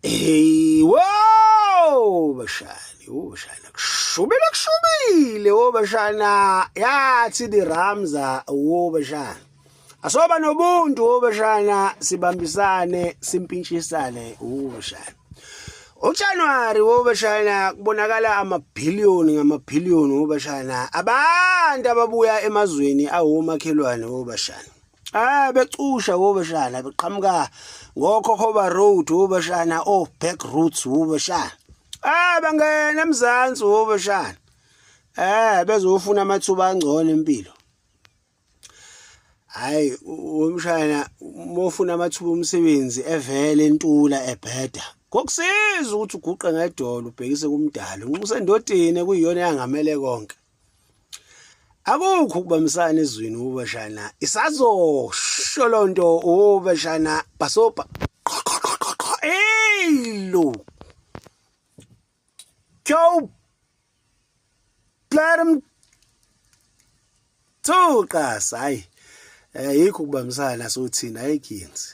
Hey, wow, bashana, oh bashana, kushubile kushubile, oh bashana, yathi di Ramza, oh bashana. Asoba nobuntu, oh bashana, sibambisane, simpintshisane, oh bashana. UJanuary oh bashana kubonakala amabhiliyoni ngamabhiliyoni oh bashana abantu ababuya emazweni awomakhelwane oh bashana. Ah becusha wobashana beqhamuka ngokhokhoba road wobashana oh back routes wobashana. Ah bangena eMzansi wobashana. Eh bezofuna amathuba angcono empilo. Hayi umshana mofuna amathuba omsebenzi evele entula ebheda. Kokusiza ukuthi uguqe ngedolo ubhekise kumdali unxuse endodeni ekuyiyona yangamele konke. Akukho ukubambisana ezweni ubashana isazosho lonto ubashana bhasobha hey lo Joe Plarum Thuqa hayi eh yikho ukubambisana sothina ayikhinzi.